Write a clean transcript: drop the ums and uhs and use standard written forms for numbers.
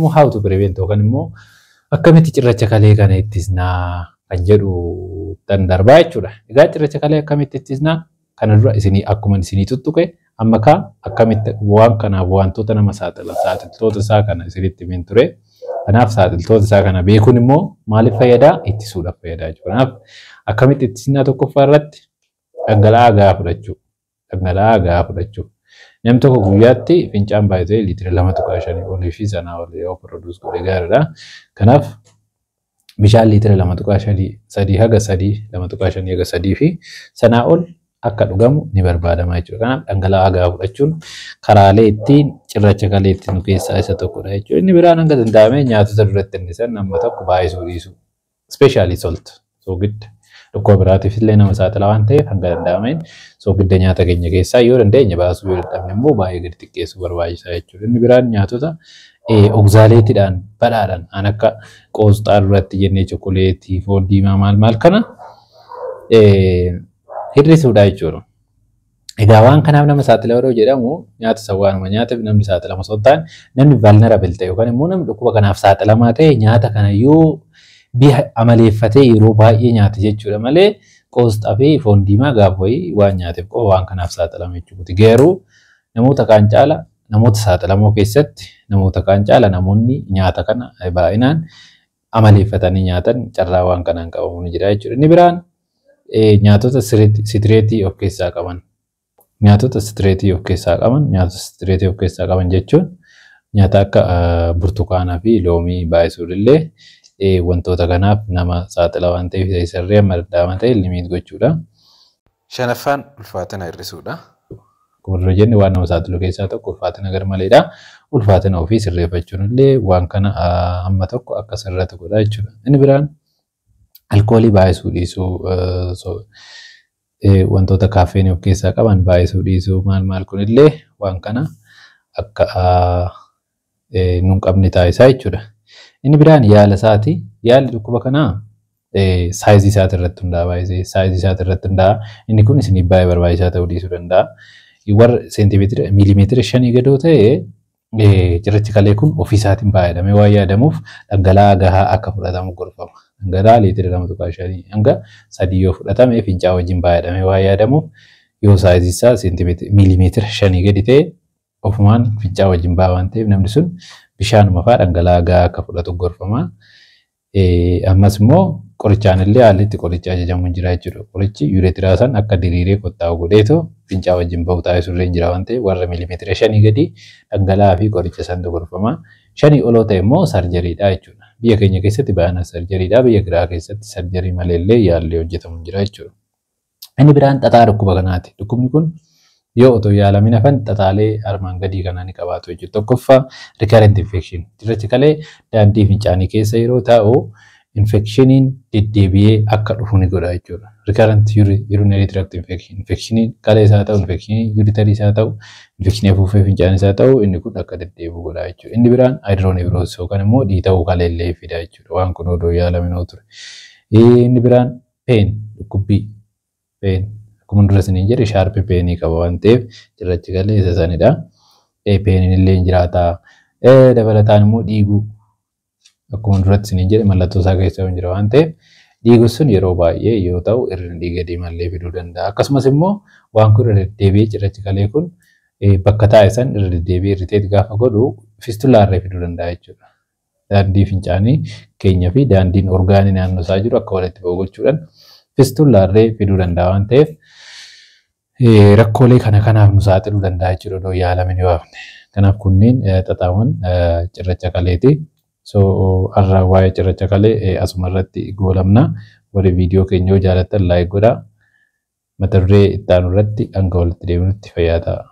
immoo how to prevent yookaan immoo akkamitti cirracha kalee kana ittisnaa kan jedhu tan darbaa jechuudha. Egaa cirracha kalee akkamitti ittisnaa? Kana dura isinii akkuma isinii tuttuqe amma kaa akkamitti waan kanaaf wantoota nama saaxilan saaxiltoota isaa kana isinitti himin ture. Kanaaf saaxiltoota isaa kana beekuun immoo maaliif fayyadaa? Ittisuudhaaf fayyadaa jechuudha. Kanaaf akkamitti ittisnaa tokkoffaa irratti dhangala'aa gahaa fudhachuu. Dhangala'aa gahaa fudhachuu. Namni tokko guyyaatti fincaan baay'atee liitira 2.5 olii fi sanaa ol yoo produce godhe gaariidha. Kanaaf bishaan liitira 2.5 3 haga 3 2.5 haga 3 fi sanaa ol akka dhugamu ni barbaadama jechuudha. Kanaaf dhangala'aa gahaa fudhachuun karaalee ittiin cirracha kalee ittiin nu keessaa isa tokkodha jechuudha. Inni biraan hanga danda'ame nyaatota duratti innisan amma tokko baay'isuu dhiisuu. Especially salt, soogidda. Dhukkuba biraatiif illee nama saaxila waan ta'eef hanga danda'ameen soogidda nyaata keenya keessaa yoo dandeenye baasuu, yoo dadhabne immoo baay'ee gadi xiqqeessuu barbaachisaa jechuudha. Inni biraan nyaatota oxalateiidhaan badhaadhaan an akka qoosxaa duratti jennee chokoleetii, foon diimaa maal maal kana hir'isuudha jechuudha. Egaa waan kanaaf nama saaxila yeroo jedhamu nyaata isa waanuma nyaata namni saaxilama osoo hin taane, namni vulnerable ta'e yookaan immoo namni dhukkuba kanaaf saaxilamaa ta'e nyaata kana yoo biha amaleeffatee yeroo baay'ee nyaata jechuudha malee qoosxaa fi foon diimaa gaafa wayii waan nyaateef qofa waan kanaaf saaxilama jechuudha. Garuu namoota kaan caala, namoota saaxilamoo keessatti namoota kaan caala namoonni nyaata kana baay'inaan amaleeffatanii nyaatan carraa waan kanaan qabamu ni jira jechuudha. Inni biraan nyaatota citrateii of keessaa qaban. Nyaatota citrateii of keessaa qaban, nyaatota citrateii of keessaa qaban jechuun nyaata akka burtukaanaa fi loomii baay'isuun illee wantoota kanaaf nama saaxila waan ta'eef isarree amma danda'ama ta'e limit gochuudha. Shanaffaan ulfaatina hir'isuudha. Akkuma dura jenne waan nama saaxilu keessaa tokko ulfaatina garmaleedha. Ulfaatina ofii sirreeffachuun illee waan kana amma tokko akka sirratu godha jechuudha. Inni biraan alkoolii baay'isuu dhiisuu, wantoota caffeineii of keessaa qaban baay'isuu dhiisuu maal maal kunillee waan kana akka nun qabne taasisaa jechuudha. Inni biraan yaala isaati. Yaalli dhukkuba kanaa sizeii isaati irratti hundaa'a baay'isee sizeii isaati irratti hundaa'a. Inni kun isiniif baay'ee barbaachisaa ta'uu dhiisuu danda'a. Warra seentimeetira miilimeetira 5 gadoo ta'e cirrachi kalee kun ofii isaatiin baay'adhamee waan yaadamuuf dhangala'aa gahaa akka fudhatamu gorfama. Dhangala'aa liitira 2.5 hanga 3 yoo fudhatame fincaa wajjin baay'adhamee waan yaadamuuf, yoo sizeii isaa seentimeetira miilimeetira 5 gadi ta'e ofumaan fincaa wajjin ba'a waan ta'eef namni sun bishaanuma fa'aa dhangala'aa gahaa akka fudhatu gorfama. Ammas immoo qorichaan illee haalli itti qoricha ajajamu hin jira jechuudha. Qorichi urethra san akka diriiree qottaa'u godheetu fincaa wajjin bahu taasisuu illee hin jira waan ta'eef warra miilimeetira 5 gadi dhangala'aa fi qoricha santu gorfama. 5 oloo ta'e immoo surgerydha jechuudha. Biyya keenya keessatti baay'inaan surgerydha. Biyya biraa keessatti surgery malee illee yaalli hojjetamu hin jira jechuudha. Inni biraan xaxaa dhukkuba kanaati. Dhukkubni kun yoo otoo yaalamin hafan xaxaalee armaan gadii kanaa ni qabaatu jechuudha. Tokkoffaa, recurrent infection. Cirrachi kalee daandii fincaanii keessa yeroo taa'u infectioniin deddeebi'ee akka dhufu ni godha jechuudha. Recurrent urinary tract infection. Infectioniin kalee isaa ta'u, infectionii ureterii isaa ta'u, infectionii afuuffee fincaanii isaa ta'u, inni kun akka deddeebi'u godha jechuudha. Inni biraan hydronephrosis yookaan immoo dhiita'uu kalee illee fida jechuudha. Waan kun odoo yaalamin ture. Inni biraan pain, dhukkubbii, pain. Akkuma dura isiniin jedhe sharp painii qaba waan ta'eef cirrachi kalee isa sanidha. Painiin illee hin jiraata. Dabalataan immoo dhiiguu, akkuma duratti isiniin jedhe mallattoo isaa keessa hin jira waan ta'eef dhiigu sun yeroo baay'ee yoo ta'u hir'ina dhiiga diimallee fiduu danda'a. Akkasumas immoo waan kun irra deddeebi'ee cirrachi kalee kun bakka taa'e san irra deddeebi'ee irritate gaafa godhu fistulaarree fiduu danda'a jechuudha. Daandii fincaanii keenya fi daandiin organii naannoo isaa jiru akka walitti ba'u gochuudhaan fistulaarree fiduu danda'a waan ta'eef rakkoolee kana kanaaf nu saaxiluu danda'a jechuudha odoo yaalamin yoo hafne. Kanaaf kunneen xaxaawwan cirracha kaleeti. So har'a waa'ee cirracha kalee asuma irratti goolabna. Warri viidiyoo keenya yoo jaalattan like godhaa. Mata duree itti aanu irratti hanga walitti deebinutti fayyaa ta'a.